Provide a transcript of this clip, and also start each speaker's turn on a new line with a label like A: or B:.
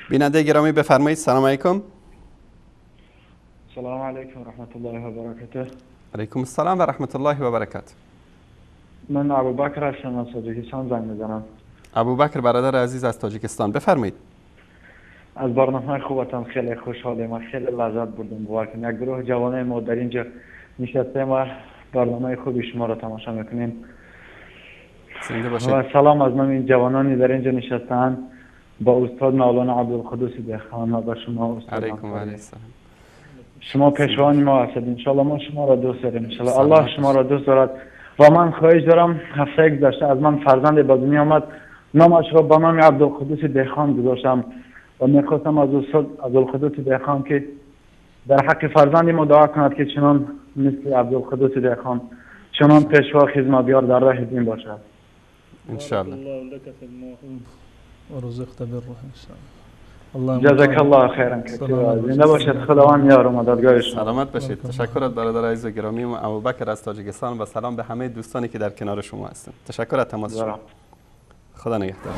A: بیننده گرامی بفرمایید. سلام علیکم.
B: سلام علیکم و رحمت الله و برکاته.
A: علیکم السلام و رحمت الله و برکاته.
B: من ابوبکر هستم، از تاجیکستان زنگ میزنم.
A: ابوبکر برادر عزیز از تاجیکستان، بفرمایید.
B: از برنامه خوبتان خیلی خوشحالیم و خیلی لذت بردم. باور کنید یک گروه جوانای ما در اینجا نشستیم و برنامه خوبی شما را تماشا میکنیم.
A: زنده باشید.
B: و سلام از نام این جوانانی در اینجا نشستند با استاد مولانا عبدالقدوس دهخان و با شما استاد.
A: علیکم و علیه السلام.
B: شما پیشوان ما هستید، انشالله ما شما را دوست داریم، انشالله الله شما را دوست دارد. و من خواهش دارم، هفته گذشته از من فرزند به دنیا آمد، نامش را به نام عبدالقدوس دهخان گذاشتم و میخواستم از استاد عبدالقدوس دهخان که در حق فرزند ما دعا کند که چنان مثل عبدالقدوس دهخان چنان پیشوا خدمتگار در راه دین باشد.
A: انشالله.
C: الله لك في الموعود ورزقت بره ان شاء الله.
B: جزاک الله خیرا کثیرا. زنده باشد، خداوند یار و مددگار شما.
A: سلامت باشید. تشکر از برادر عزیز و گرامی ابوبکر از تاجیکستان و سلام به همه دوستانی که در کنار شما هستند. تشکر از تماس شما. خدا نگهدار.